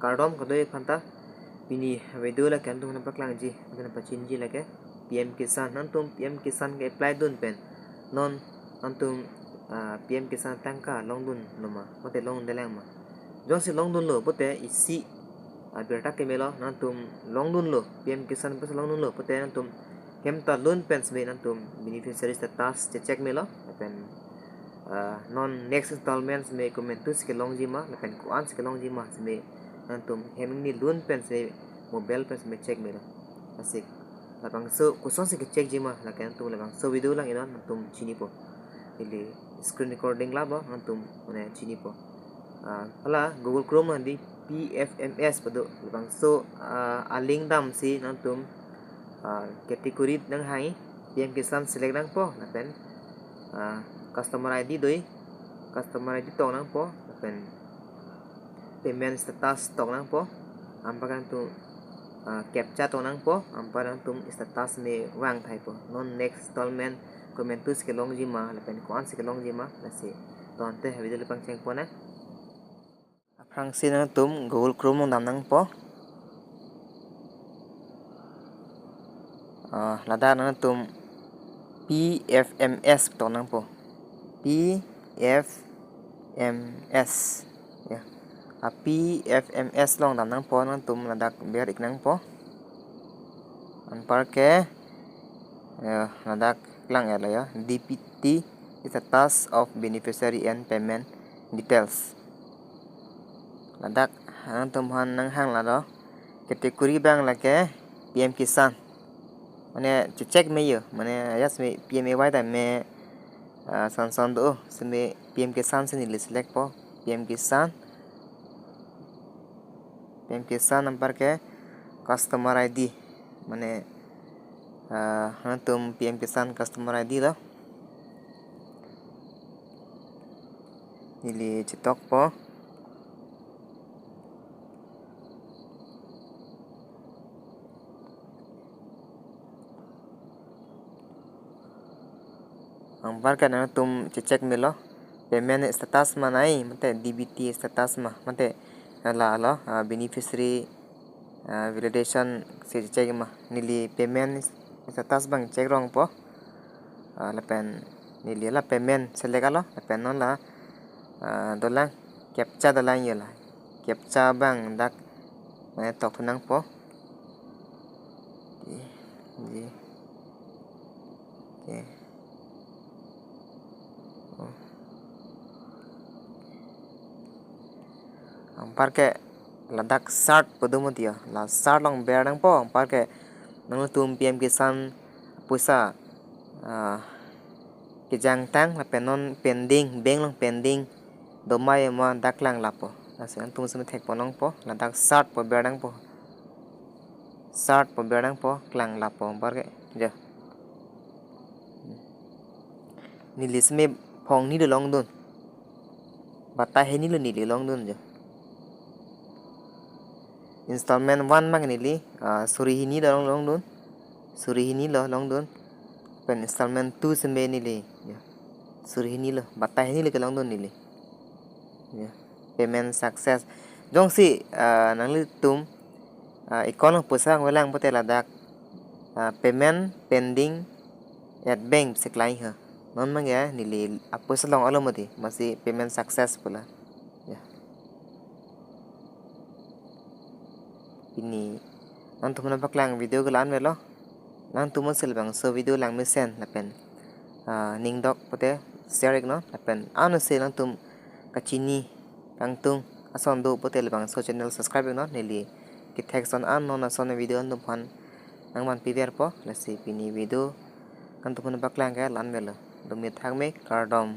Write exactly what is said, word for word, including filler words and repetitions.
Kardom kadokave aphanta, pini video lake nangtum aphan paklangji, nangtum aphan pachiniji lake P M Kisan. Nangtum P M Kisan ke-apply dun pen non nangtum, ah, P M Kisan tangka longdunlo ma, mate longdundelang ma? Jongsi longdunlo pute isi, ah, birta kemelo. Nangtum longdunlo, P M Kisan paisa longdunlo pute nangtum hem ta lun pen seme nangtum beneficiary status che-check melo, lapen, ah, non next installment seme komantusi kelongji ma, lapen ko-ansi kelongji ma seme nangtum hem ingni lun pen seme mobile pen seme check melo. Lasi labangso kosonsi ke-checkji ma, lake nangtum labangso video lang-inon nangtum chinipo. Ili screen recording labo nangtum mane chinipo. Ah, hala Google Chrome along di P F M S pu do, labangso, ah, a-link damsi nangtum, ah, category nanghang-i, P M Kisan select nangpo, lapen, ah, customer I D do-i, customer I D tok nangpo, lapen payment status tok nangpo, anparke nangtum, ah, captcha tok nangpo, anparke nangtum status me vang thaipo. Non next installment komantusi kelongji ma, lapen ko-ansi kelongji ma, lasi tangte video le pangchengpon nang. Aphrangsi nangtum Google Chrome along dam nangpo. Ah, ladak nangtum P F M S tok nangpo. P F M S. Ya. A P F M S along dam nangpo, nangtum ladak ber-ik nangpo. Anparke, ya, ladak klang ya la ya. D B T, status of beneficiary and payment details. Ladak nangtum aphan nanghang lalo. Category abang lake P M Kisan. Mane che-check me yo, mane ya seme P M A Y ta me, ah, son son do, seme P M Kisan si neli selectpo, P M Kisan. P M Kisan anparke customer I D, mane, ah, nangtum P M Kisan customer I D lo. Neli chetokpo. Anparke nangtum che-check melo. Payment status ma nai, mate D B T status ma, mate la lo, ah, beneficiary, ah, validation si che-check ma. Neli payment status abang check rongpo. Ah, lapen neli la payment select alo, lapen non la, ah, dolang, captcha dolang yo la. Captcha abang dak mane tokthu nangpo. Di, di. Oke. Oh. Anparke ladak search pu do mati ya. La search along ber nangpo, anparke nangtum P M Kisan poisa, ah, kejangtang lapen non pending, bank along pending do ma yo ma dak klang lapo. Lasi nangtum seme thekpon nangpo, ladak search pu ber nangpo. Search pu ber nangpo, klang lapo anparke. Jo. Neli seme phongnilo longdun. Batai hinilo neli longdun jo. Installment one abang neli, ah, suri hinilo long, longdun. Suri hinilo longdun. Lapen installment two seme neli, ya, suri hinilo, batai hinilo kelongdun neli. Ya. Payment success. Jongsi, ah, nanglitum, ah, account along poisa vangvelang pute ladak, ah, payment pending at bank si klang ho. Non abang ya, neli apoisa long-alo mati, amatsi payment success pu la. Ya. Pini nangtum aphan paklang video ke la-an avelo. Nangtum si labangso video langmesen lapen, ah, ning dok pute share iknon, lapen ansi nangtum kachini kangtung ason do pute labangso channel subscribe iknon, neli kethek ason an non ason video nangtum aphan nangvanpi verpo. Lasi pini video nangtum aphan paklang ke la-an avelo. Dome thakme, kardom.